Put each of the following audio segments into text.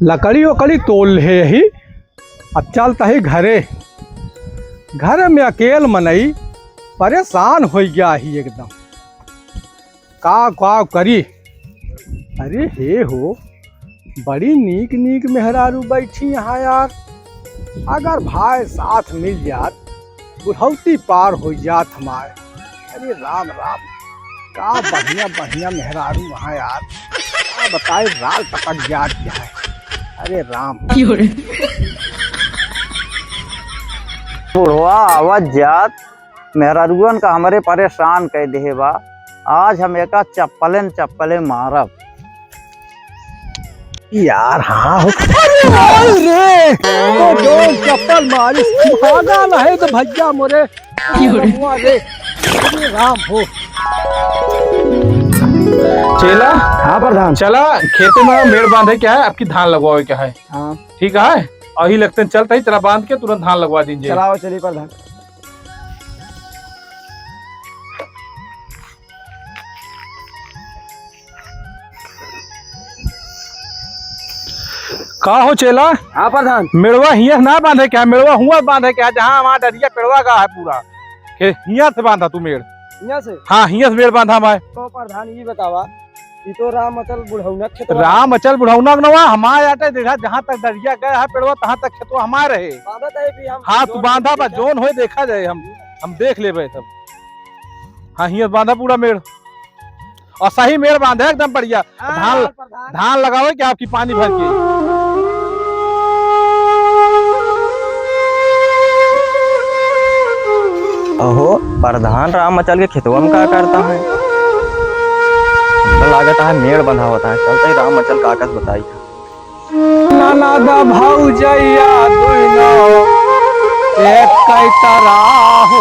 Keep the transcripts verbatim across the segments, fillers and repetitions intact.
लकड़ी ओकड़ी तोल लेहे ही, अब चलत ही घरे। घर में अकेल मनई परेशान होइ गया ही एकदम। का का करी? अरे हे हो, बड़ी नीक नीक मेहरारू बैठी यहाँ यार। अगर भाई साथ मिल जात, बुढ़ौती पार होइ जात हमार। अरे राम राम, का बढ़िया बढ़िया मेहरारू वहाँ यार। का बताए, राल टपक जात है। अरे राम। बुढ़वा आवत जात मेहरारुअन का हमरे परेशान कइ देहे बा। आज हम एका चप्पले न चप्पले मारब। यार, हाँ हो। अरे, अरे, तो जोन चप्पल मारिस, भागा नहीं तो भैया मोरे। अरे, अरे राम हो। चेला, हाँ प्रधान। चला, खेते में मेड़ बांधे क्या है, आपकी धान लगवावे क्या है। हाँ। ठीक है, अही लगते चलत ही, चला बांध के तुरंत धान लगवा दीजिए। चलाओ, चलिए प्रधान। का हो चेला? हाँ प्रधान। मेड़वा हियाँ से ना बांधे क्या? मेड़वा हुआँ बांधे क्या? जहाँ हमारा डरिया पेड़वा का है पूरा। के हियाँ से बांधा तू मेड़। हियाँ से? हाँ, हियाँ से मेड़ बांधा हमारे। तो प्रधान, ये बतावा, ये तो राम अचल बुढ़ौना खेतवा। राम अचल बुढ़ौना के नवा हमारे आटे देखा, जहाँ तक डरिया गया है पेड़वा, तहाँ तक खेतवा हमारे है। बांधत है भी हम हाँ, तू जोन बांधा बा, देखा। जोन होए देखा जाए, हम, हम देख लेबे सब। हाँ, हियाँ बांधा पूरा मेड़। और सही मेड़ बांधे एकदम बढ़िया। हाँ, धान, प्रधान। धान लगावे क्या आपकी पानी भर के? अहो, प्रधान राम अचल के खेतवा में का करता है? हमका लागत है मेड़ बंधावत है। चलते ही राम अचल काका से बताई। ननद भौजैया दुनो एक तरह हो,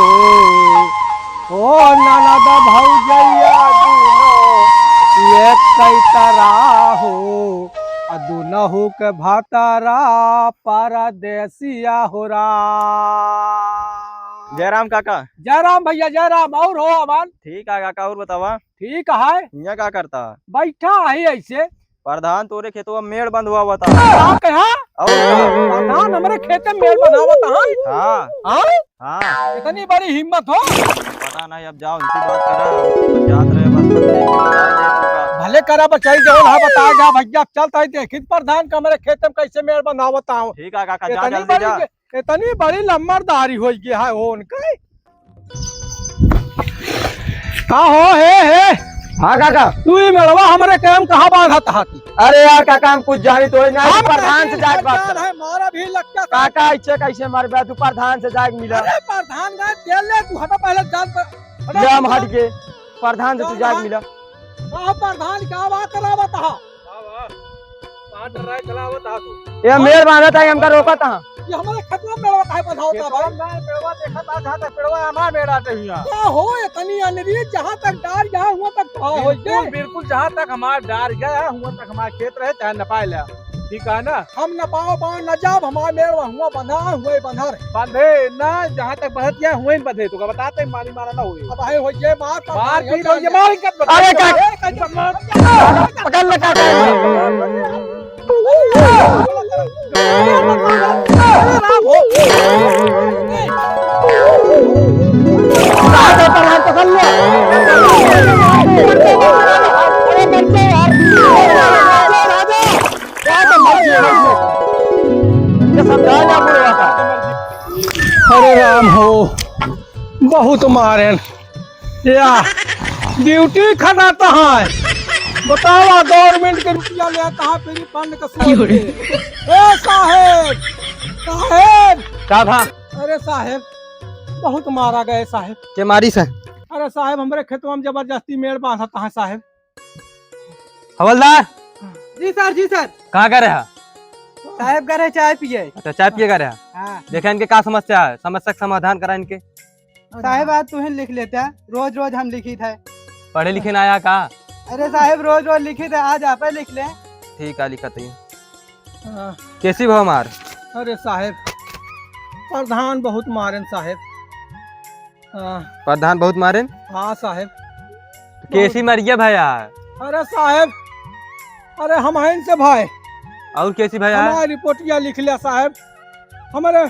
ओ ननद भौजैया दुनो एक तरह हो, आ दुनहु के भतारा परदेसिया हो राम। जय राम काका। जय राम भैया, जय राम। और हो अमन? ठीक है काका, और बतावा? ठीक है। हियाँ का करता? बैठा है ऐसे। प्रधान तोरे खेतवा मेड़ बंधवावत है। का कहा? और का? प्रधान हमरे खेते में मेड़ बंधावत है? हाँ। हाँ? हाँ। इतनी बड़ी हिम्मत हो? पता नहीं, अब जाओ उनसे बात करा, हम तो जात रहे बस, बस देख के बता दे तू का। भले करा बचाई जवन हा बता जा भैया, चलत ही देखित प्रधान का हमरे खेते में कैसे मेड़ बंधावत है। ठीक है काका, जा इतनी जल्दी बड़ी जा। इतनी बड़ी लम्बरदारी होइ गया है हो उनके। का हो, हे, हे? हाँ काका। तू ई मेड़वा हमरे काम कहाँ बांधत हा तू? अरे यार काका, हम कुछ जानी तो ना, हम प्रधान से जाके बात कर। है, मारा भी लगता था। काका, इच्छे कैसे मार बे, तू प्रधान से जाके मिला। अरे प्रधान ना, तेल ले, तू हटा पहले जान पर, हटा ले, हम पहले। हट के, प्रधान से तू जाके मिला। का प्रधान, का बात करावत हा? वाह, वाह। कहाँ डर रहा है, चला आवत हा तू। ये मेड़ बांधत है, हमका रोकत हा। ये हमारे खेतवा में मेड़ काहे बंधावत हा भाई? खेतवा में मेड़वा देखत हा, जहाँ तक पेड़वा है, हमार मेड़ आटे हुआ। का हो, इतनी अनरी, जहाँ तक डार गया, हुआ तक तो हो बिल्कुल, गए। बिल्कुल, जहाँ तक हमार डार गया है, हुआ तक हमार खेत रहे, चाहे नपाए ले। ठीक है ना? हम नपाओ पाओ न जाब, हमार मेड़ हुआ बंधा, हुआ बंधा रहे। बंधे ना, जहाँ तक बंधत गया, हुआ ही बंधे। तो का बताते, मारी मारा ना हुई। अब है हो ये बात, मार पीट हो ये, मार इनका। अरे का? ए, का? पकड़ ले काका। अरे राम हो, बहुत मारेन। या, ड्यूटी खटाता है। बतावा, गवर्नमेंट के रुपया लेता है, फ्री फंड का सोच के। ए साहेब, साहेब। का भा? अरे साहेब, बहुत मारा गए साहेब। के मारी सर? अरे साहेब, हमरे खेतवा में जबरदस्ती मेड़ बांधता है साहेब। हवलदार। जी सर, जी सर। कहाँ गए रहा? साहेब गए रहे चाय पिए। अच्छा, चाय पिए गए रहा। हाँ। देखा इनके का समस्या है, समस्या का समाधान करा इनके। साहेब, आज तुहिन लिख लेता, रोज रोज हम लिखित है। पढ़े लिखे ना आया का? अरे साहेब, रोज रोज लिखित है, आज आप ही लिख ले। ठीक है, लिखत ही। हाँ। कैसी भा मार? अरे साहेब, प्रधान बहुत मारेन साहेब। हाँ। प्रधान बहुत मारेन? हाँ साहेब। कैसी मारिया भा यार? अरे साहेब, अरे हम हैं इनसे भाई, और कैसी भइया? हमार रिपोर्टिया लिख लिया साहेब। हमरे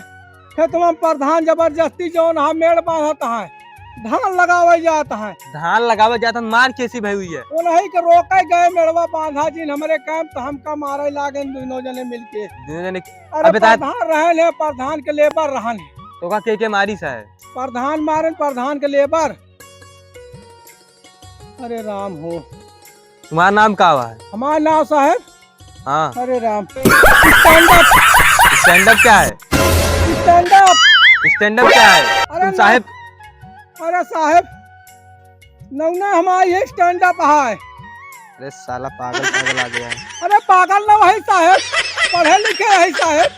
खेतवा में प्रधान जबरदस्ती जौन है मेड़ बांधत है, धान लगावे जात है। धान लगावे जात है, मार कैसी भई हुई है? उन्हीं के रोके गए मेड़वा बांधा जिन हमरे कैंप, तो हमका मारे लागेन दुनों जने मिलके। दुनों जने? अरे अबे ता- प्रधान रहन है, प्रधान के लेबर रहन है। तो का के के मारी साहेब? प्रधान मारेन, प्रधान के लेबर। अरे राम हो। तुम्हारा नाम का हुआ है? हमारा नाम साहेब? हाँ। अरे राम। Stand up। Stand up क्या है? Stand up। Stand up क्या है? अरे तुम ना- साहेब। अरे साहेब, नौना हमारा ये stand up है। अरे साला पागल पागल आ गया है। अरे पागल ना है साहेब, पढ़े लिखे है साहेब।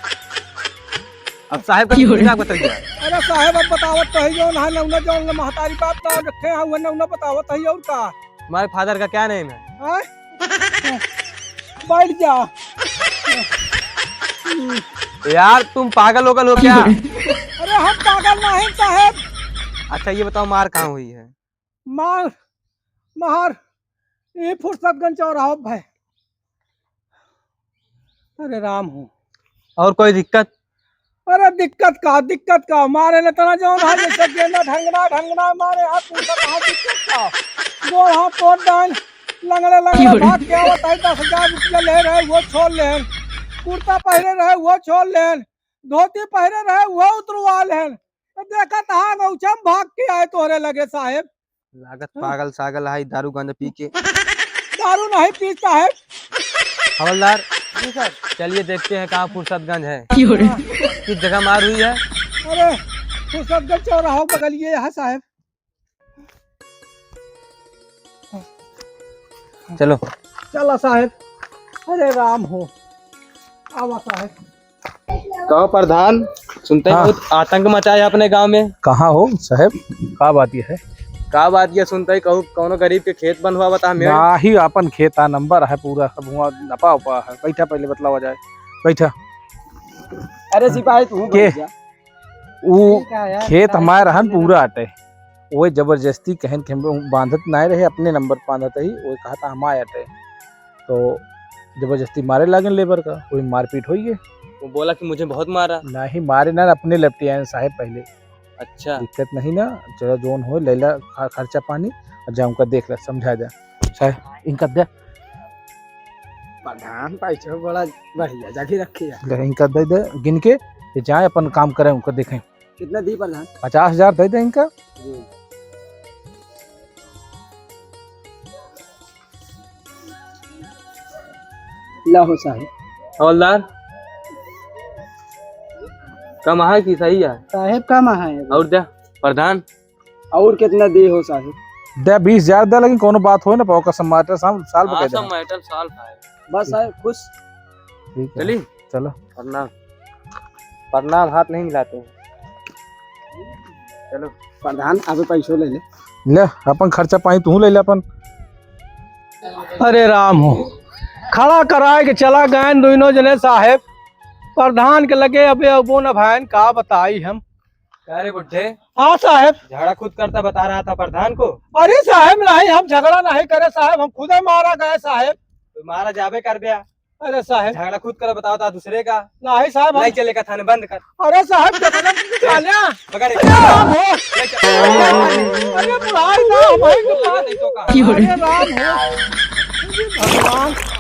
अब साहेब का क्यों रे? दिमाग बदल गया। अरे साहेब, अब बतावत तो है, जौन है नौना, जौन महतारी बाप का रखे हैं, वो नौना बतावत है और का। तुम्हारे father का क्या name है? हैं? बैठ जा। यार, तुम पागल वोगल हो क्या? अरे हम पागल नहीं साहेब। अच्छा, ये बताओ, मार कहाँ हुई है? मार, मार, ये फुर्सतगंज चौराहा भाई। अरे राम हो। और कोई दिक्कत? अरे दिक्कत का, दिक्कत का, मारे न तना जौन है जैसे गेंदा ढंगना, ढंगना मारे हाथ, पूछा कहाँ दिक्कत का? गोड़ हाथ तोड़ डाल, लंगड़े, लंगड़े क्यों रे? भाग के आवत है, दस हजार रुपया ले रहे, वो छोड़ लेन। कुर्ता पहरे रहे, वो छोड़ लेन। धोती पहरे रहे, वो उतरवा लेन। तो देखत हाँ, गौछा में भाग के आए तोहरे लगे साहेब। लागत हाँ। पागल सागल है, दारू गांजा पी के। दारू नहीं पी साहेब। हवलदार, जी सर। चलिए देखते हैं कहाँ फुर्सतगंज है। क्यों रे? किस जगह मार हुई है? अरे, फुर्सतगंज चौराहा बगलिए है साहेब। चलो। चला साहेब। अरे राम हो। आवा साहेब। कहो प्रधान, सुनते हैं हाँ। बहुत आतंक मचा है अपने गांव में। कहाँ हो साहेब, का बात ये है? का बात ये सुनते हैं, कहू कौनो गरीब के खेत बंधवा बता मेड़। नाही, आपन खेत आ, नंबर है पूरा, सब हुआ नपा उपा है। बैठा, पहले बतलावा जाए, बैठा। अरे सिपाही, तू के? बैठ जा। ऊ ठीक है यार, खेत सारे हमार रहन खेत पूरा अटे। ओए जबरदस्ती कहन के हम बांधत नाय रहे, अपने नंबर बांधत ही, ओए कहा था हमार अटे। तो जबरदस्ती मारे लागेन लेबर का, ओए मारपीट होई गए। वो बोला कि मुझे बहुत मारा। नहीं मारे ना, अपने लपटे आए साहेब पहले। अच्छा। दिक्कत नहीं ना, चलो जौन होए, लैला ख-, खर्चा पानी, और जा उनका देख ले, समझा जा। साहेब, इनका दे। प्रधान पैसा बड़ा बढ़िया जगह रखे है। ले, इनका दे दे, गिन के, ये जाए अपन काम करें, उनका देखें। कितना दी प्रधान? पचास हजार दे दे इनका। जी। ला हो साहेब। हवलदार, कम है कि सही है? साहेब, कम है। और दे, प्रधान। और कितना दी हो साहेब? दे, बीस हजार दे, लेकिन कोनो बात होए ना, पाओ का सब matter साल, साल हाँ, बकायदा सब है। Matter solve है। बस साहेब, खुश। ठीक है। चली? चलो। प्रणाम। प्रणाम, हाथ नहीं मिलाते हैं। चलो। प्रधान, अबे पैसो ले ले। ले, अपन खर्चा पानी तू ले ले अपन। अरे राम हो, खड़ा कराए के चला गएन दुइनो जने साहेब। प्रधान के लगे अबे अबो न भाएन, का बताई हम। अरे बुड्ढे। हाँ साहेब। झगड़ा खुद करता बता रहा था प्रधान को। अरे साहेब, नहीं, हम झगड़ा नहीं करे साहेब, हम खुदे मारा गए साहेब। तो मारा जाबे कर दिया। अरे साहेब। झगड़ा खुद कर बताओ था दूसरे का। नहीं साहेब, हम नहीं चलेगा थाने, बंद कर। अरे साहेब, झगड़ा नहीं ए, चलेगा। पकड़। अरे राम हो। ले चल। अरे बुढ़ाई ना, भाई को मार। नहीं तो का। अरे राम हो। भगवान।